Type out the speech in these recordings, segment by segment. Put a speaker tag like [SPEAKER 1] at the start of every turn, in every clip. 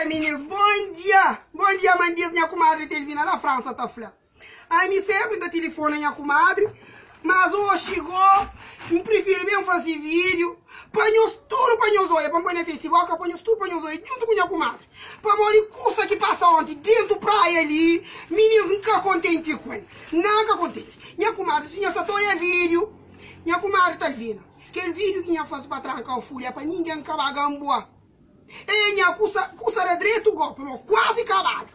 [SPEAKER 1] Minis bon dia bon dia mandis nha kumadri Telvina la França ta fla ami sempri nta tilifona nha kumadri mas oxi go nprifiri ben fasi video pa nhos tudu pa nhos oia pa npoi na facebook pa nhos tudu pa nhos oia djuntu ku nha kumadri pamodi kusa ki pasa onti dentu praia li minis nka kontenti ku el na nka kontenti nha kumadri si nha sa ta oia video nha kumadri Telvina kel video ki nha fasi pa tranka fulha pa ningen ka ba gambua. E nha kusa, kusa da dretu go, pamo kuasi kabadu.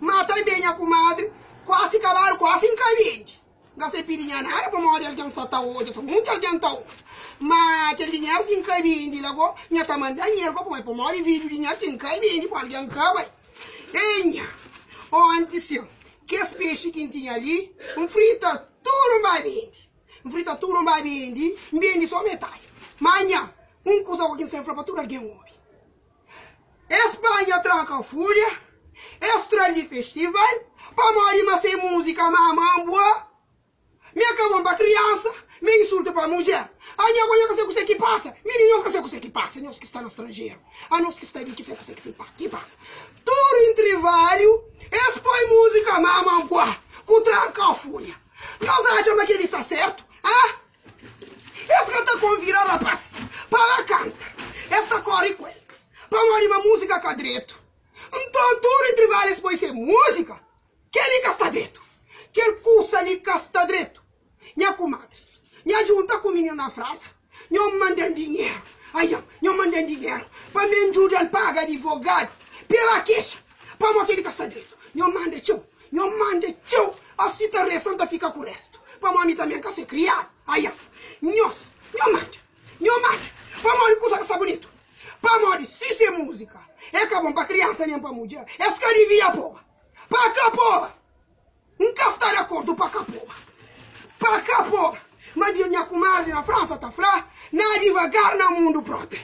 [SPEAKER 1] Ma tanbe nha kumadri, kuasi kabadu, kuasi N ka bende. N ka sa pidi nha nada pamodi algen sa ta odja, sa munti algen ta odja. Ma kel dinheru ki N ka bende la go, nha ta manda-m el go, pamodi pamodi video di nha ki N ka bende, pa algen ka bai. E nha, onti sin, kes pexi ki N tinha li, N frita tudu N ba bende. N frita tudu N ba bende, N bende so metadi. Ma nha, Un kuza ku ki N sen fla pa tudu algen obi. Es panha tranka fulha, es tra-l di festival, pamodi ma se múzika mama bua, mi é ka bon pa kriansa, mi é insultu pa mudjer. Anha go, nha ka se kuse ki pasa, mini nhos ka se kuse ki pasa, nhos ki sta na stranjeru, anos ki sta li ki se kuse ki ki pasa. Tudu intrivaliu, es poi múzika mama bua ku tranka fulha. Nhos atxa ma kel-li sta sertu? Ah! Es ka ta konvida rapás pa ba kanta, es ta kóre ku el pamodi ma múzika ka dretu. Nton, tudu entri várias poi se múzika, kel-li ka sta dretu, kel kusa li ka sta dretu. Nha kumadri, nha djunta ku mininu na frasa, nho manda-m dinheru, aian, nho manda-m dinheru pa mi N djuda-l paga adivogadu pa e ba kexa pamodi kel-li ka sta dretu. Nho manda txeu. Nho manda txeu, asi ta resta, N ta fika ku restu, pamodi mi tanbe N ka ser kriadu. Aia, nhos, nho manda, nho manda, pamodi kusa ka sta bunitu. Pamodi si se múzika é ka bon pa kriansa nen pa mudjer, es ka divia poba. Pa ka poba! N ka sta di akordu pa ka poba. Pa ka poba! Ma di nha kumadri na Fransa ta fla, Na divagar na mundu propi.